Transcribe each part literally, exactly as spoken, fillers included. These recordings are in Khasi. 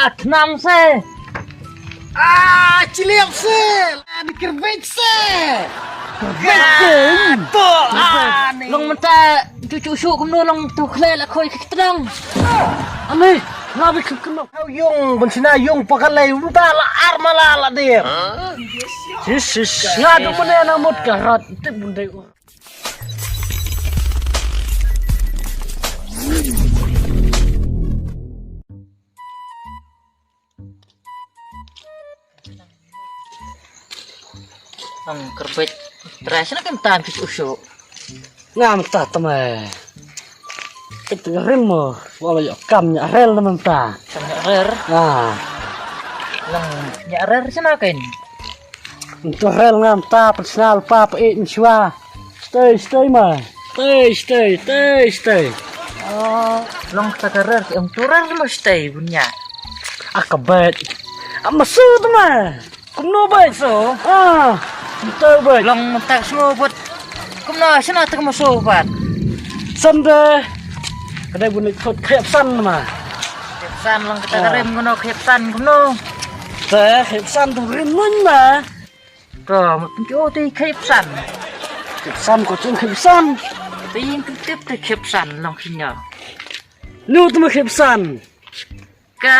Atnam se. Ah, chiliap se. Ani kerbet se. Kerbet. To, ani. Long mynta cucu shu kumno long tu khle la khoi ki tdang. Ani, nga bi khlem kumno. Hau yung, ban sina yung pakalei, mynta la ar mala la de. Sis, sis. Nga du mane na mut ka rat, tip bun dei. Ang kerbet. Trai sina kem tam kis usu. Ngam ta tame. Kit rim mo. Wala yo kam nya rel na mynta. Kam nya rel. Ah. Lang nya rel sina ken. Ntu rel ngam ta, pynshna lypa pa ïeit mynshuwa. Stay, stay, ma. Stay, stay, stay, stay. Oh, long kata ka rel, ki ong tu rel mo stay, bun ïa. Ah, ka beit. Ah, masu tu, ma. Kumno beit? Masu? Ah, ntu beit. Long mynta ka sngew beit. Kumno, shano tu ka masu beit? Sunday. Ka dei bun ïa khot khep san, ma. Khep san, long kata ka rem kumno, khep san, kumno. Te, khep san tu rem nun, ma. Ka mut njo te khep san. Khep san ko chung khep san. Te yin tu tip te khep san long khina. Nu tu ma khep san. Ka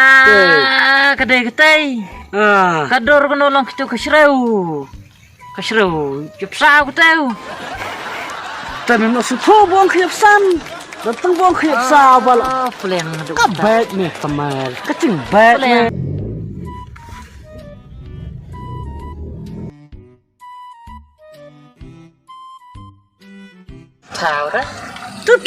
ka dei ka tei. Ah. Ka dor kono long kitu ka shrew. Ka shrew. Khep sa ka tei. Te mem no su tho bong khep san. Da tang bong khep sa bal. Ah, pleng. Ka beit ne tamar. Ka ching beit ne. Thaw ra. Tut.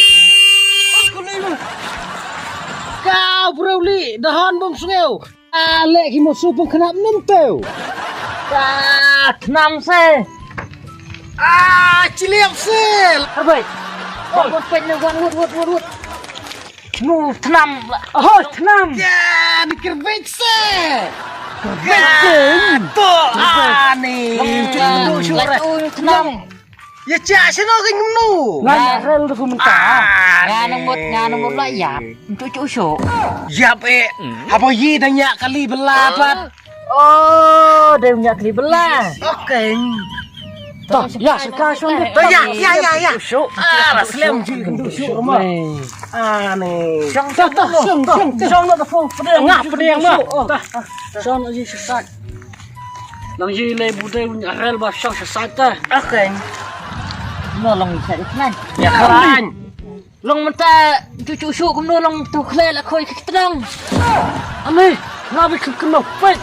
Ka breu li, da hon bom sngew. A le ki mo su pung khnap num teu. Ka thnam se. A chiliap se. Arbai. Bom bom pet ne wan wut wut wut wut. Nu thnam. Oh, thnam. Ya, ni kerbet se. Kerbet se. To ani. Thnam. Ya cha sino ke nu. Ngan rel tu mynta. Nga nang mut, nga nang mut la yap. Ntu chu shu. Yap eh. Haba yi da nya kali bela pat. Oh, dei nya kali bela. Okay. To, ya, saka shon de. To, ya, ya, ya, ya. Ah, la slem ji ndu shu ma. Ah, ni. Shong, shong, shong, shong, shong, shong, na da phone. Nga pdiang ma. Shong ji saka. Lang ji le bu de nya rel ba shong saka ta. Okay. No long sa iklan. Ya klan. Long mynta chu chu shu kumno long tu khle la khoi ki tdang. Ani, nga bi kumno pek.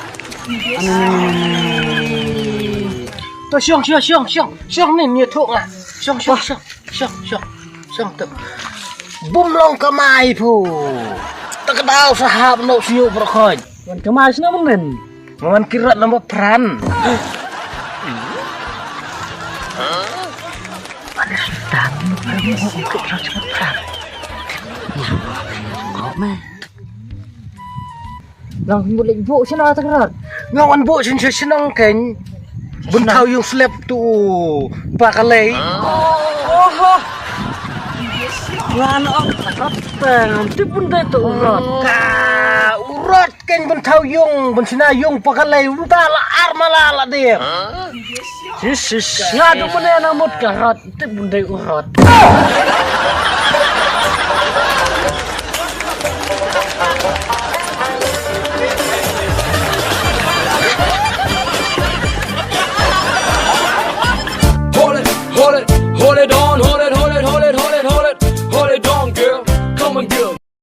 To shong shong shong shong shong ni ni thu nga. Shong shong shong shong shong shong tu. Bum long kamai phu. Ta ka dau sahap no shu pro khoi. Wan kamai sna mun nen. Wan kirat number pran. Lang mut lek bu sina ta krat. Nga wan bu sin sin nang ken. Bun thau yung slep tu pa kalei. Oho. Lan ok rat tang ti bun dei tu rat. Ka urat. Ken bun thau yung, bun sina yung pa kalei, bun ta la ar mala la dir. Sis, sis. Nga du mane na mut ka rat, tip bun dei u rat. Hold it, hold it, hold it on, hold